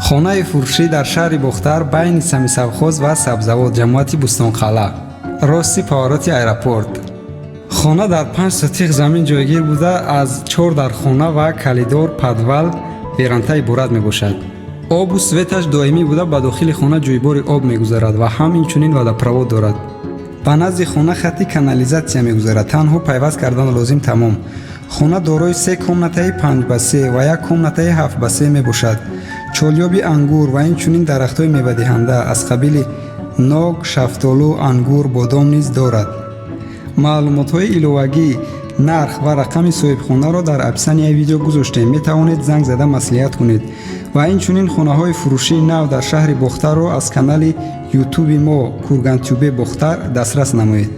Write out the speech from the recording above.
Хонаи фурӯшӣ дар шаҳри Бохтар, байни Семисовхоз ва Сабзавод, ҷамоати Бӯстонқалъа, рости повороти аэропорт. Хона дар 5 сотих замин ҷойгир буда, аз чор дархона ва коридор, подвал, веранда иборат мебошад. Обу светаш доимӣ буда, ба дохили хона ҷӯйбори об мегузарад ва ҳам инчунин водопровод дорад. Ба назди хона хатти канализатсия мегузарад, танҳо пайваст кардан лозим, тамом. Хона дорои се комнатаи 5 ба 3 ва як комнатаи 7 ба 3 мебошад. Чолёби ангур ва инчунин дарахтҳои мевадиҳанда аз қабили нок, шафтолу, ангур, бодом низ дорад. Маълумотҳои иловагӣ, нарх ва рақами соҳибхонаро дар описанияи видео гузоштем, метавонед занг зада маслиҳат кунед. Ва инчунин хонаҳои фурӯшии нав дар шаҳри Бохтарро аз канали Ютуби мо, Кургантюбе Бохтар, дастрас намоед.